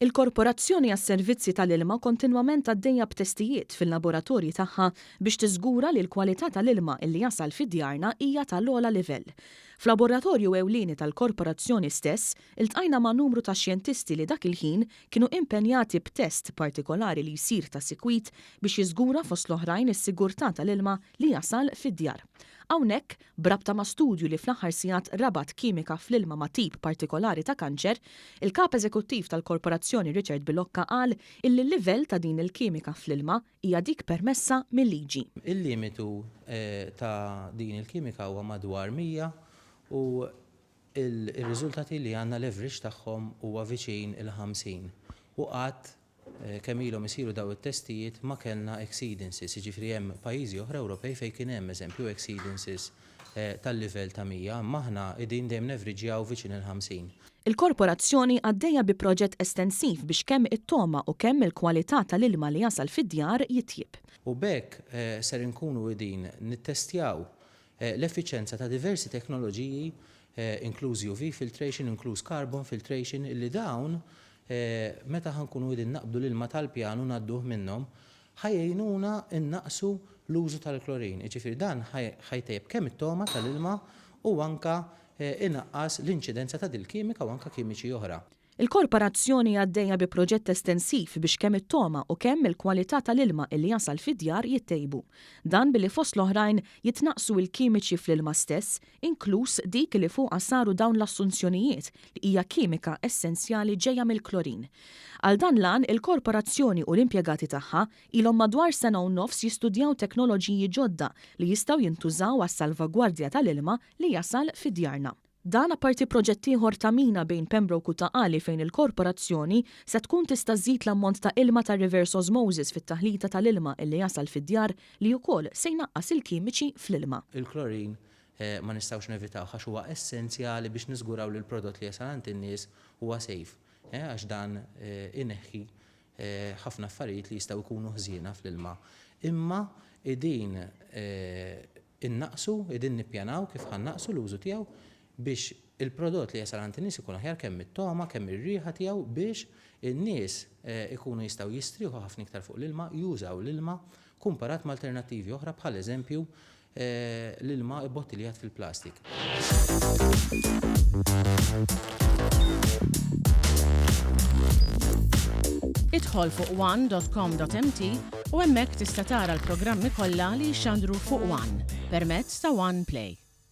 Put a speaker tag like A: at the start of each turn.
A: Il-Korporazzjoni għas-Servizzi tal-Ilma kontinwament għaddejja b'testijiet fil-laboratorji tagħha biex tiżgura li l-kwalità tal-ilma illi jasal fi djarna hija tal-ogħla livell. F'laboratorju ewlieni tal-Korporazzjoni stess, iltqajna ma' numru ta' xjentisti li dak il-ħin kienu impenjati b'test partikolari li jsir ta' sikwit biex jiżgura fost l-oħrajn is-sigurtà tal-ilma li jasal fid-djar. Hawnhekk, B'rabta ma' studju li fl-aħħar sigħat rabat kimika fl-ilma ma' tip partikolari ta' kanċer, il-Kap Eżekuttiv tal-Korporazzjoni Richard Bilocca qal illi l-livell ta' din il-kimika fl-ilma hija dik permessa mil-liġi.
B: Il-limitu ta' din il-kimika huwa madwar 100 u r-riżultati li għandna l-average tagħhom huwa viċin il-50 u qatt Kemm ilhom isiru dawn it-testijiet ma kellna exceedances, jiġifieri hemm pajjiżi oħra Ewropej fejn kien hemm eżempju exceedances tal-livell ta' 100, imma aħna qegħdin dejjem nevriġjaw viċin il-50.
A: Il-Korporazzjoni għaddejja bi proġett estensiv biex kemm it-togħma u kemm il-kwalità tal-ilma li jasal fid-djar jitjieb.
B: U b'hekk ser inkunu qegħdin nittestjaw l-effiċenza ta' diversi teknoloġiji inkluż UV filtration, inkluż carbon filtration, illi dawn meta ħa nkunu qegħdin naqbdu l-ilma tal-pjan u ngħadduh minnhom, ħa jgħinuna nnaqqsu l-użu tal-klorin. Jiġifieri dan ħa jtejjeb kemm it-togħma tal-ilma u anke inaqqas l-inċidenza ta' dil-kimika u anke kimiċi oħra.
A: Il-Korporazzjoni għaddejja bi proġett estensiv biex kemm it-togħma u kemm il-kwalità tal-ilma illi jasal fid-djar jittejbu. Dan billi fost l-oħrajn jitnaqqsu il-kimiċi fl-ilma stess, inkluż dik li fuqha saru dawn l-assunzjonijiet li hija kimika essenzjali ġejja mill-klorin. Għal dan l-għan, il-Korporazzjoni u l-impjegati tagħha ilhom madwar sena u nofs jistudjaw teknoloġiji ġodda li jistgħu jintużaw għas-salvagwardja tal-ilma li jasal fi djarna. Dan apparti proġett ieħor ta' mina bejn Pembroke u Ta' Qali fejn il-Korporazzjoni se tkun tista' żżid l-ammont ta' ilma tar-reverse osmosis fit-taħlita tal-ilma illi jasal fid-djar li wkoll se jnaqqas il-kimiċi fl-ilma.
B: Il-klorin ma nistgħux nevitawh għax huwa essenzjali biex niżguraw li l-prodott li jasal għand in-nies huwa safe għax dan ineħħi ħafna affarijiet li jistgħu jkunu ħżiena fl-ilma. Imma qegħdin innaqqsu, qegħdin nippjanaw kif ħa nnaqqsu l-użu tiegħu biex il-prodott li jasal għand in-nies ikun aħjar kemm mit-togħma, kemm ir-riħa tiegħu biex in-nies ikunu jistgħu jistrieħu ħafna iktar fuq l-ilma, jużaw l-ilma kumparat ma' alternattivi oħra bħal eżempju l-ilma ibbottiljat fil-plastik.
C: Idħol fuq one dot com dot mt u hemmhekk tista' tara l-programmi kollha li jixxandru fuq one permezz ta' One Play.